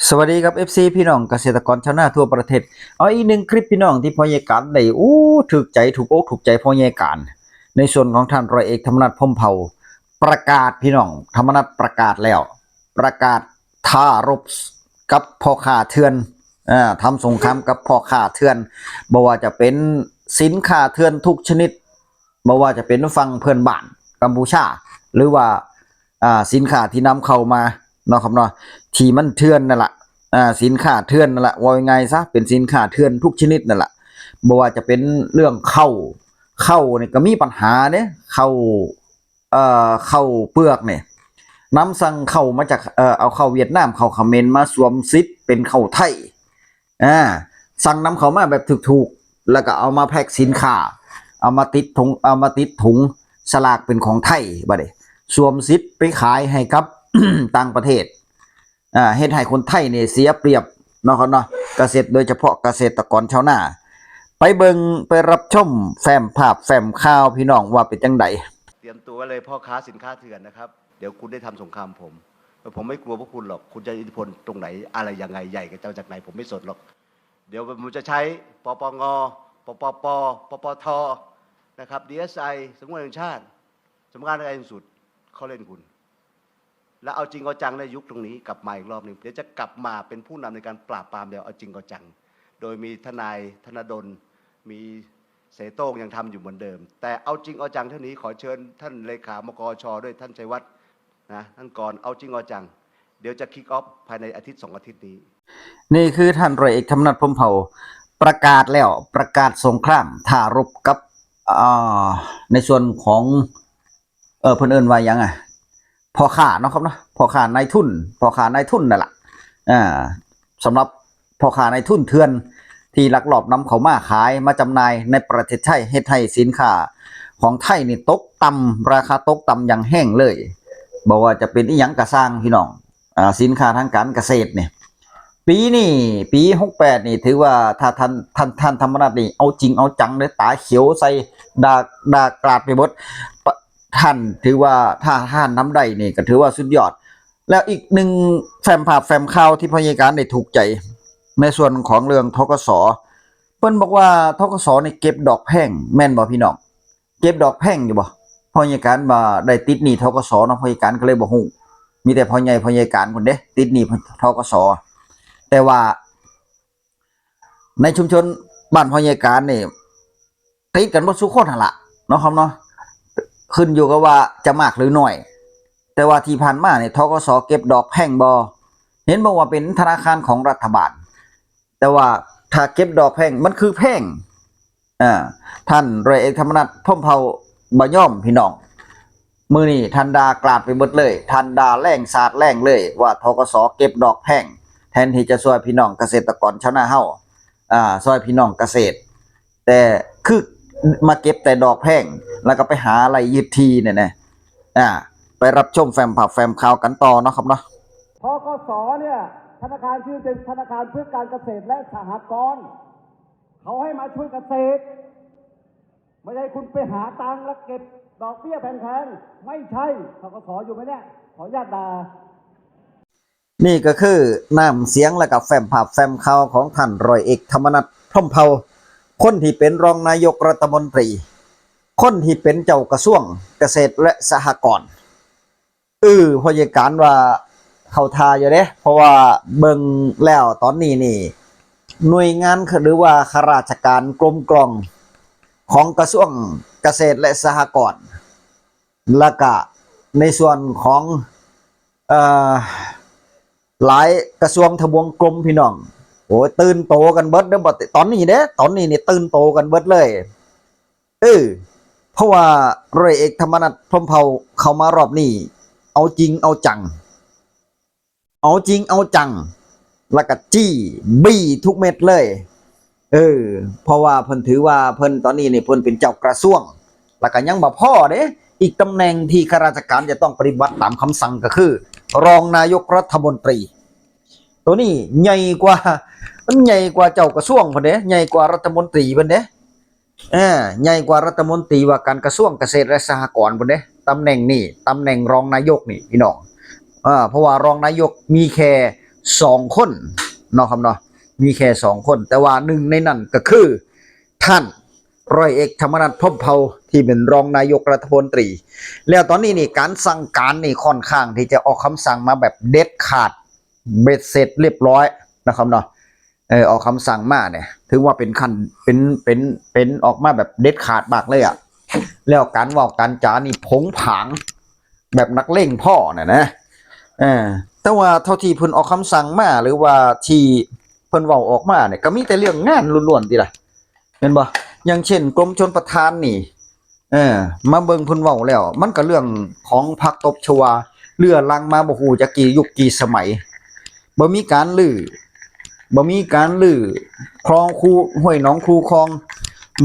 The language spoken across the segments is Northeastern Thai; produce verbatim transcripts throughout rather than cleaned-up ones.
สวัสดีครับ เอฟซี พี่น้องเกษตรกรชาวนาทั่วประเทศ เอาอีกหนึ่งคลิปพี่น้องที่พ่อใหญ่การได้ โอ้ ถูกใจ ถูกอกถูกใจพ่อใหญ่การ ในส่วนของท่านร้อยเอกธรรมนัฐพรหมเผ่า ประกาศพี่น้อง ธรรมนัฐประกาศแล้ว ประกาศท้ารบกับพ่อค้าเถื่อน อ่า ทำสงครามกับพ่อค้าเถื่อน บ่ว่าจะเป็นสินค้าเถื่อนทุกชนิด บ่ว่าจะเป็นฝั่งเพื่อนบ้านกัมพูชา หรือว่า อ่า สินค้าที่นำเข้ามาเนาะครับเนาะ ที่มันเถื่อนนั่นละ อ่า สินค้าเถื่อนนั่นละ ว่าง่ายๆซะ เป็นสินค้าเถื่อนทุกชนิดนั่นละ บ่ว่าจะเป็นเรื่องข้าว ข้าวนี่ก็มีปัญหาเด้ ข้าว เอ่อ ข้าวเปลือกเนี่ย นำสั่งเข้ามาจาก เอ่อ เอาข้าวเวียดนาม ข้าวเขมรมาสวมสิทธิ์เป็นข้าวไทย อ่า สั่งนำเข้ามาแบบถูกๆ แล้วก็เอามาแพ็คสินค้า เอามาติดถุง เอามาติดถุง สลากเป็นของไทย บัดนี้ สวมสิทธิ์ไปขายให้กับ ต่างประเทศ อ่า เฮ็ดให้คนไทยเนี่ยเสียเปรียบเนาะครับเนาะ เกษตร โดยเฉพาะเกษตรกรชาวนา ไปเบิ่ง ไปรับชมแฟ้มภาพแฟ้มข่าวพี่น้องว่าเป็นจังใด เตรียมตัวไว้เลยพ่อค้าสินค้าเถื่อนนะครับ เดี๋ยวคุณได้ทำสงครามผม ผมไม่กลัวพวกคุณหรอก คุณจะอิทธิพลตรงไหน อะไรยังไง ใหญ่กับเจ้าจากไหน ผมไม่สนหรอก เดี๋ยวผมจะใช้ ปปง ปปป ปปท นะครับ ดีเอสไอ สำนักงานแห่งชาติ สำนักงานอายการสูงสุด เขาเล่นคุณ และเอาจริงเอาจังในยุคตรงนี้กลับมาอีกรอบหนึ่ง เดี๋ยวจะกลับมาเป็นผู้นำในการปราบปรามแบบเอาจริงเอาจัง โดยมีทนายธนดล มีเสโต้งยังทำอยู่เหมือนเดิม แต่เอาจริงเอาจังเท่านี้ขอเชิญท่านเลขามกช ด้วย ท่านชัยวัฒน์ นะ ท่านกรณ์ เอาจริงเอาจัง เดี๋ยวจะ คิกออฟ ภายในอาทิตย์สองอาทิตย์นี้ นี่คือท่านร้อยเอกธรรมนัฐพรหมเผ่า ประกาศแล้ว ประกาศสงครามท้ารบกับ อ่า ในส่วนของ เออ เพิ่นเอิ้นว่าหยังอะ พ่อค้าเนาะครับเนาะ พ่อค้านายทุน พ่อค้านายทุนนั่นล่ะ อ่า สำหรับพ่อค้านายทุนเถื่อนที่ลักลอบนำเข้ามาขาย มาจำหน่ายในประเทศไทย เฮ็ดให้สินค้าของไทยนี่ตกต่ำ ราคาตกต่ำอย่างแฮงเลย บ่ว่าจะเป็นอิหยังกะซ่างพี่น้อง อ่า สินค้าทางการเกษตรนี่ ปีนี้ ปีหกแปดนี่ถือว่าถ้าท่าน ท่าน ท่านธรรมนัฐนี่เอาจริงเอาจังเลย ตาเขียวใส่ ด่า ด่ากราดไปหมด ปะ ท่านถือว่าถ้าท่านทำได้นี่ก็ถือว่าสุดยอด แล้วอีกหนึ่งแฟ้มภาพแฟ้มข่าวที่พ่อใหญ่การได้ถูกใจ ในส่วนของเรื่อง ธกส เพิ่นบอกว่า ธกส นี่เก็บดอกแพง แม่นบ่พี่น้อง เก็บดอกแพงอยู่บ่ พ่อใหญ่การว่าได้ติดหนี้ ธกส เนาะ พ่อใหญ่การก็เลยบ่ฮู้ มีแต่พ่อใหญ่ พ่อใหญ่การพุ้นเด้ ติดหนี้ ธกส แต่ว่า ในชุมชนบ้านพ่อใหญ่การนี่ ติดกันเบิดซุคนหั่นล่ะ เนาะครับเนาะ ขึ้นอยู่กับว่าจะมากหรือน้อย แต่ว่าที่ผ่านมานี่ ธกส เก็บดอกแพงบ่ เห็นบอกว่าเป็นธนาคารของรัฐบาล แต่ว่าถ้าเก็บดอกแพง มันคือแพง อ่า ท่านร้อยเอกธรรมนัฐพรหมเผ่าบ่ยอมพี่น้อง มื้อนี้ท่านด่ากราดไปหมดเลย ท่านด่าแรงสาดแรงเลยว่า ธกส เก็บดอกแพง แทนที่จะช่วยพี่น้องเกษตรกรชาวนาเฮา อ่า ช่วยพี่น้องเกษตร แต่คือมาเก็บแต่ดอกแพง แล้วก็ไปหาไล่ยึดที่เนี่ยนะ อ่า ไปรับชมแฟ้มภาพแฟ้มข่าวกันต่อเนาะครับเนาะ ธกส เนี่ย ธนาคารชื่อเป็นธนาคารเพื่อการเกษตรและสหกรณ์ เขาให้มาช่วยเกษตร ไม่ใช่คุณไปหาตังค์แล้วเก็บดอกเบี้ยแพงๆ ไม่ใช่ ธกส อยู่ไหมเนี่ย ขออนุญาตด่า นี่ก็คือน้ำเสียงและกับแฟ้มภาพแฟ้มข่าวของท่านร้อยเอกธรรมนัฐพรหมเผ่า คนที่เป็นรองนายกรัฐมนตรี คนที่เป็นเจ้ากระทรวงเกษตรและสหกรณ์ เออ พ่อใหญ่การว่าเข้าท่าอยู่เด้ เพราะว่าเบิ่งแล้วตอนนี้นี่ หน่วยงานหรือว่าข้าราชการกรมกลองของกระทรวงเกษตรและสหกรณ์ แล้วก็ในส่วนของ เอ่อ หลายกระทรวงทบวงกรมพี่น้อง โอ้ย ตื่นโตกันเบิดเด้อ บัดตอนนี้เด้ ตอนนี้นี่ตื่นโตกันเบิดเลย เออ เพราะว่าร้อยเอกธรรมนัฐพรหมเผ่าเข้ามารอบนี้ เอาจริงเอาจัง เอาจริงเอาจัง แล้วก็จี้ บี้ทุกเม็ดเลย เออ เพราะว่าเพิ่นถือว่าเพิ่นตอนนี้นี่เพิ่นเป็นเจ้ากระทรวง แล้วก็ยังบ่พอเด้ อีกตำแหน่งที่ข้าราชการจะต้องปฏิบัติตามคำสั่งก็คือ รองนายกรัฐมนตรี ตัวนี้ใหญ่กว่า มันใหญ่กว่าเจ้ากระทรวงพุ้นเด้ ใหญ่กว่ารัฐมนตรีพุ้นเด้ เออ ใหญ่กว่ารัฐมนตรีว่าการกระทรวงเกษตรและสหกรณ์พุ้นเด้ ตำแหน่งนี่ ตำแหน่งรองนายกนี่พี่น้อง เออ เพราะว่ารองนายกมีแค่ สองคนเนาะครับเนาะ มีแค่สองคน แต่ว่าหนึ่งในนั้นก็คือท่านร้อยเอกธรรมนัส พรหมเผ่า ที่เป็นรองนายกรัฐมนตรี แล้วตอนนี้นี่การสั่งการนี่ค่อนข้างที่จะออกคำสั่งมาแบบเด็ดขาด เบ็ดเสร็จเรียบร้อยนะครับเนาะ เออ ออกคำสั่งมาเนี่ย ถือว่าเป็นขั้น เป็น เป็น เป็นออกมาแบบเด็ดขาดมากเลยอะ แล้วการเว้าการจานี่ผงผาง แบบนักเลงพ่อน่ะนะ เออ แต่ว่าเท่าที่เพิ่นออกคำสั่งมา หรือว่าที่เพิ่นเว้าออกมาเนี่ย ก็มีแต่เรื่องงานล้วนๆ ติล่ะ แม่นบ่ อย่างเช่นกรมชลประทานนี่ เออ มาเบิ่งเพิ่นเว้าแล้ว มันก็เรื่องของผักตบชวา เรื้อรังมาบ่ฮู้จักกี่ยุคกี่สมัย บ่มีการรื้อ บ่มีการรื้อ คลองคู ห้วยหนองคูคลอง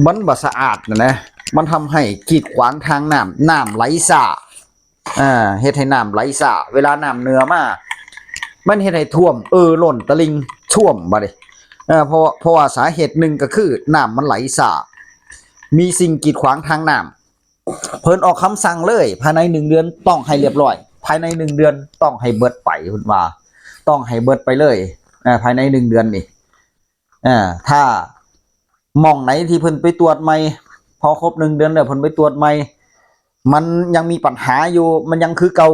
มันบ่สะอาดน่ะนะ มันทำให้กีดขวางทางน้ำ น้ำไหลช้า อ่า เฮ็ดให้น้ำไหลช้า เวลาน้ำเหนือมา มันเฮ็ดให้ท่วม เอ่อ ล้นตลิ่ง ท่วมบัดนี้ เอ่อ เพราะ เพราะว่าสาเหตุหนึ่งก็คือน้ำมันไหลช้า มีสิ่งกีดขวางทางน้ำ เพิ่นออกคำสั่งเลย ภายในหนึ่งเดือนต้องให้เรียบร้อย ภายในหนึ่งเดือนต้องให้เบิดไป เพิ่นว่า ต้องให้เบิดไปเลย อ่า ภายในหนึ่งเดือนนี่ อ่า ถ้าหม่องไหนที่เพิ่นไปตรวจใหม่ พอครบหนึ่งเดือนแล้วเพิ่นไปตรวจใหม่ มันยังมีปัญหาอยู่ มันยังคือเก่า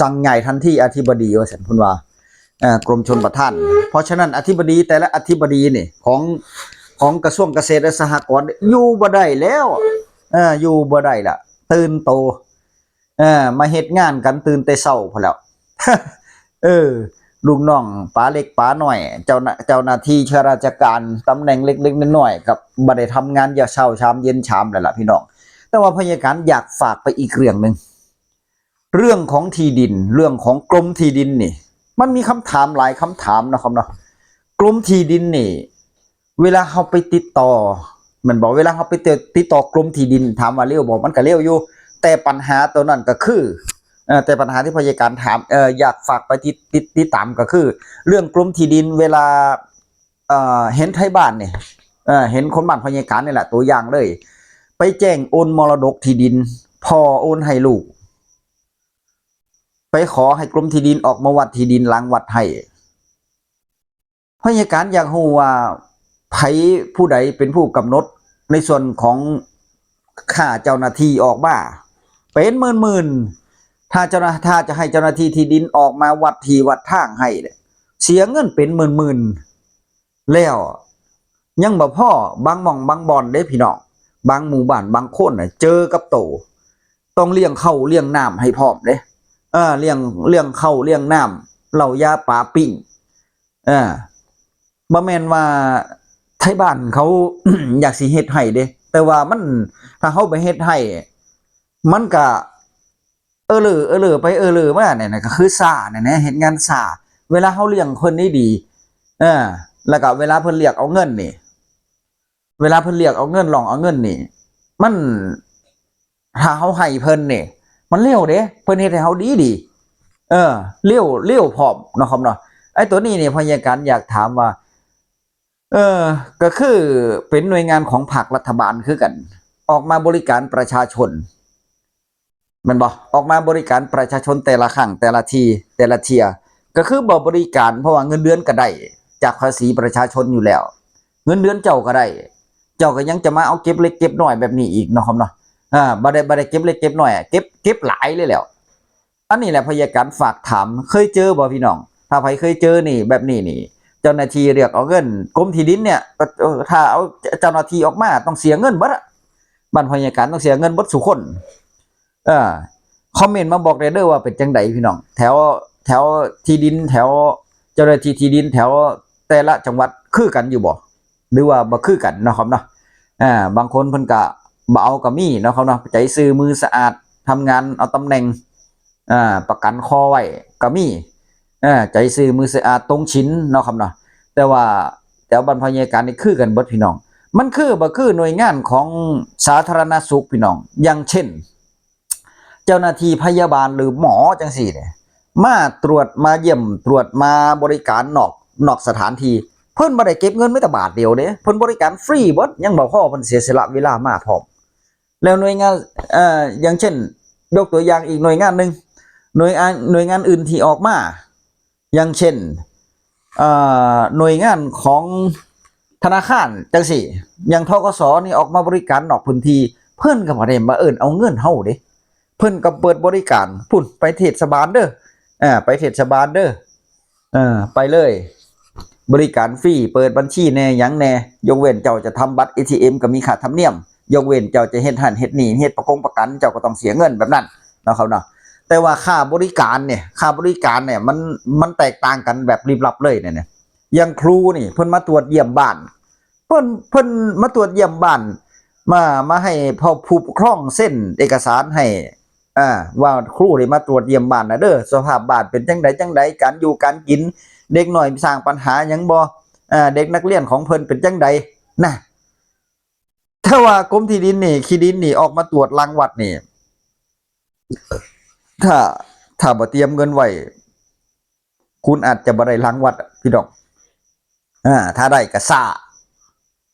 สั่งย้ายทันทีอธิบดี ว่าซั่นเพิ่นว่า อ่า กรมชลประทาน เพราะฉะนั้นอธิบดีแต่ละอธิบดีนี่ ของ ของกระทรวงเกษตรและสหกรณ์ อยู่บ่ได้แล้ว เออ อยู่บ่ได้ละ ตื่นโต เออ มาเฮ็ดงานกันตื่นแต่เช้าพู้นแหล้ว เออ ลูกน้องป๋าเล็กป๋าน้อย เจ้าหน้า เจ้าหน้าที่ข้าราชการ ตำแหน่งเล็กๆน้อยๆ ก็บ่ได้ทำงาน อย่าเช้าชามเย็นชามแล้วล่ะพี่น้อง แต่ว่าพยาการอยากฝากไปอีกเรื่องหนึ่ง เรื่องของที่ดิน เรื่องของกรมที่ดินนี่ มันมีคำถามหลายคำถามเนาะครับเนาะ กรมที่ดินนี่ เวลาเฮาไปติดต่อ แม่นบ่ เวลาเฮาไปติด ติดต่อกรมที่ดิน ถามว่าเร็วบ่ มันก็เร็วอยู่ แต่ปัญหาตัวนั้นก็คือ เอ่อ แต่ปัญหาที่พยาการถาม เอ่อ อยากฝากไปติด ติด ติดตามก็คือ เรื่องกรมที่ดิน เวลา เอ่อ เห็นไทบ้านนี่ เอ่อ เห็นคนบ้านพยาการนี่แหละ ตัวอย่างเลย ไปแจ้งโอนมรดกที่ดิน พ่อโอนให้ลูก ไปขอให้กรมที่ดินออกมาวัดที่ดินหลังวัดให้ พยาการอยากฮู้ว่าไผผู้ใดเป็นผู้กำหนดในส่วนของค่าเจ้าหน้าที่ออกมา เป็นหมื่นๆ ถ้าเจ้าหน้า ถ้าจะให้เจ้าหน้าที่ที่ดินออกมาวัดที่วัดทางให้เนี่ย เสียเงินเป็นหมื่นๆ แล้วยังบ่พอ บางหม่องบางบ่อนเด้พี่น้อง บางหมู่บ้านบางคนน่ะ เจอกับโต ต้องเลี้ยงข้าวเลี้ยงน้ำให้พร้อมเด้ เออ เลี้ยง เลี้ยงข้าวเลี้ยงน้ำ เหล้ายาปลาปิ้ง เออ บ่แม่นว่าไทบ้านเขา อยากสิเฮ็ดให้เด้ แต่ว่ามัน ถ้าเฮาไปเฮ็ดให้ มันก็ เออเลอ เออเลอไปเออเลอมาเนี่ยนะ ก็คือช้าเนี่ยนะ เฮ็ดงานช้า เวลาเฮาเลี้ยงเพิ่นดีๆ เออ แล้วก็เวลาเพิ่นเรียกเอาเงินนี่ เวลาเพิ่นเรียกเอาเงิน ร้องเอาเงินนี่ มัน ถ้าเฮาให้เพิ่นนี่ มันเร็วเด้ เพิ่นเฮ็ดให้เฮาดีดี เออ เร็ว เร็วพร้อมเนาะครับเนาะ ไอ้ตัวนี้นี่พยาการอยากถามว่า เออ ก็คือเป็นหน่วยงานของภาครัฐบาลคือกัน ออกมาบริการประชาชน แม่นบ่ ออกมาบริการประชาชนแต่ละครั้ง แต่ละที แต่ละเทื่อ ก็คือบ่บริการ เพราะว่าเงินเดือนก็ได้จากภาษีประชาชนอยู่แล้ว เงินเดือนเจ้าก็ได้ เจ้าก็ยังจะมาเอาเก็บเล็กเก็บน้อยแบบนี้อีกเนาะครับเนาะ อ่า บ่ได้ บ่ได้เก็บเล็กเก็บน้อยอะ เก็บ เก็บหลายเลยแหล้ว อันนี้แหละพยาการฝากถาม เคยเจอบ่พี่น้อง ถ้าใครเคยเจอนี่ แบบนี้นี่ เจ้าหน้าที่เรียกเอาเงิน กรมที่ดินเนี่ย ก็ เออ ถ้าเอาเจ้าหน้าที่ออกมาต้องเสียเงินเบิดอะ บ้านพยาการต้องเสียเงินเบิดสู่คน เออ คอมเมนต์มาบอกได้เด้อว่าเป็นจังใดพี่น้อง แถว แถวที่ดิน แถวเจ้าหน้าที่ที่ดินแถวแต่ละจังหวัดคือกันอยู่บ่ หรือว่าบ่คือกันเนาะครับเนาะ อ่า บางคนเพิ่นก็บ่เอาก็มีเนาะครับเนาะ ใจซื่อมือสะอาด ทำงานเอาตำแหน่ง อ่า ประกันคอไว้ก็มี อ่า ใจซื่อมือสะอาดตรงฉินเนาะครับเนาะ แต่ว่าแถวบ้านพยาการนี่คือกันเบิดพี่น้อง มันคือบ่คือหน่วยงานของสาธารณสุขพี่น้อง อย่างเช่น เจ้าหน้าที่พยาบาลหรือหมอจังซี้เนี่ย มาตรวจมาเยี่ยมตรวจมาบริการนอก นอกสถานที่ เพิ่นบ่ได้เก็บเงินแม้แต่บาทเดียวเด้ เพิ่นบริการฟรีเบิด ยังบ่พอ เพิ่นเสียสละเวลามาพร้อม แล้วหน่วยงาน เอ่อ อย่างเช่น ยกตัวอย่างอีกหน่วยงานหนึ่ง หน่วยงาน หน่วยงานอื่นที่ออกมา อย่างเช่น อ่าหน่วยงานของธนาคารจังซี่ อย่าง ธ.ก.ส. นี่ออกมาบริการนอกพื้นที่ เพิ่นก็บ่ได้มาเอิ้นเอาเงินเฮาเด้ เพิ่นก็เปิดบริการ พุ้น ไปเทศบาลเด้อ อ่า ไปเทศบาลเด้อ เออ ไปเลย บริการฟรี เปิดบัญชีแหน่ หยังแหน่ ยกเว้นเจ้าจะทำบัตร เอทีเอ็ม ก็มีค่าธรรมเนียม ยกเว้นเจ้าจะเฮ็ดหั้นเฮ็ดนี่ เฮ็ดประกงประกัน เจ้าก็ต้องเสียเงินแบบนั้นเนาะครับเนาะ แต่ว่าค่าบริการเนี่ย ค่าบริการเนี่ย มัน มันแตกต่างกันแบบลิบลับเลยเนี่ย อย่างครูนี่ เพิ่นมาตรวจเยี่ยมบ้าน เพิ่น เพิ่นมาตรวจเยี่ยมบ้าน มา มาให้พ่อผู้ปกครองเซ็นเอกสารให้ อ่า ว่าครูได้มาตรวจเยี่ยมบ้านนะเด้อ สภาพบ้านเป็นจังใดจังใด การอยู่การกิน เด็กน้อยสร้างปัญหาหยังบ่ อ่า เด็กนักเรียนของเพิ่นเป็นจังใดนะ แต่ว่ากรมที่ดินนี่ ที่ดินนี่ออกมาตรวจรังวัดนี่ ถ้า ถ้าบ่เตรียมเงินไว้ คุณอาจจะบ่ได้รังวัดอะพี่น้อง อ่า ถ้าได้ก็ซ่า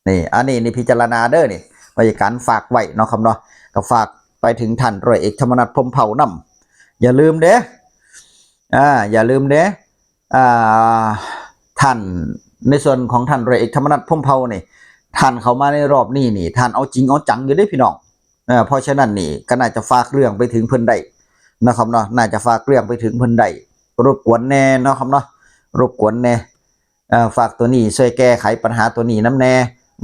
นี่ อันนี้นี่พิจารณาเด้อนี่ พยาการฝากไว้เนาะครับเนาะ ก็ฝากไปถึงท่านร้อยเอกธรรมนัส พรหมเผ่านำ อย่าลืมเด้ อ่า อย่าลืมเด้ อ่า ท่าน ในส่วนของท่านร้อยเอกธรรมนัส พรหมเผ่านี่ ท่านเข้ามาในรอบนี้นี่ ท่านเอาจริงเอาจังอยู่เด้พี่น้อง เอ่อ เพราะฉะนั้นนี่ก็น่าจะฝากเรื่องไปถึงเพิ่นได้นะครับเนาะ น่าจะฝากเรื่องไปถึงเพิ่นได้ รบกวนแหน่เนาะครับเนาะ รบกวนแหน่ เอ่อ ฝากตัวนี้ช่วยแก้ไขปัญหาตัวนี้นำแหน่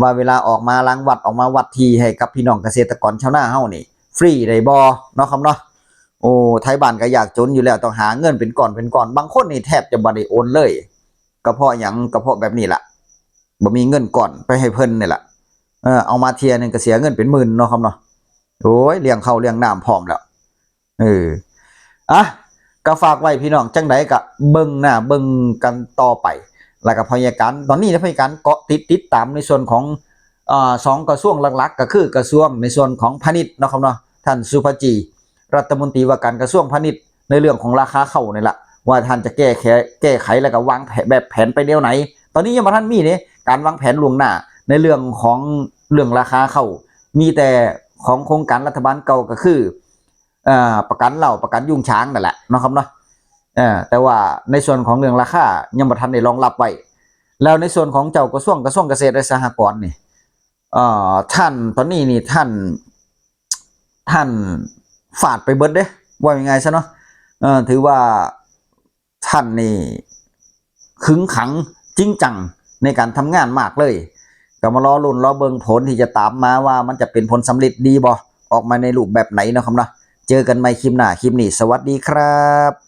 ว่าเวลาออกมารังวัด ออกมาวัดที่ให้กับพี่น้องเกษตรกรชาวนาเฮานี่ ฟรีได้บ่เนาะครับเนาะ โอ้ ไทบ้านก็ยากจนอยู่แล้ว ต้องหาเงินเป็นก้อนเป็นก้อน บางคนนี่แทบจะบ่ได้โอนเลย ก็เพราะหยัง ก็เพราะแบบนี้ล่ะ บ่มีเงินก้อนไปให้เพิ่นนี่ล่ะ เออ เอามาเทื่อหนึ่งก็เสียเงินเป็นหมื่นเนาะครับเนาะ โอ้ย เลี้ยงข้าวเลี้ยงน้ำพร้อมแล้ว เออ อ่ะ ก็ฝากไว้พี่น้อง จังใดก็เบิ่งหน้าเบิ่งกันต่อไป แล้วก็พยาการ ตอนนี้นะ พยาการเกาะติดติดตามในส่วนของ อ่า สองกระทรวงหลักๆ ก็คือกระทรวงในส่วนของพาณิชย์เนาะครับเนาะ ท่านสุภจี รัฐมนตรีว่าการกระทรวงพาณิชย์ ในเรื่องของราคาข้าวนี่ล่ะ ว่าท่านจะแก้ไข แก้ไขแล้วก็วางแผน แบบแผนไปแนวไหน ตอนนี้ยังบ่ทันมีเด้ การวางแผนล่วงหน้า ในเรื่องของ เรื่องราคาข้าว มีแต่ของโครงการรัฐบาลเก่าก็คือ เอ่อ ประกันเหล้า ประกันยุงฉางนั่นแหละเนาะครับเนาะ เอ่อ แต่ว่าในส่วนของเรื่องราคายังบ่ทันได้รองรับไว้ แล้วในส่วนของเจ้ากระทรวง กระทรวงเกษตรและสหกรณ์นี่ เอ่อ ท่าน ตอนนี้นี่ท่าน ท่านฟาดไปเบิดเด้ ว่าง่ายๆซะเนาะ เอ่อ ถือว่าท่านนี่ขึงขังจริงจังในการทำงานมากเลย ก็มารอลุ้นรอเบิ่งผลที่จะตามมาว่ามันจะเป็นผลสำเร็จดีบ่ ออกมาในรูปแบบไหนเนาะครับเนาะ เจอกันใหม่คลิปหน้า คลิปนี้ สวัสดีครับ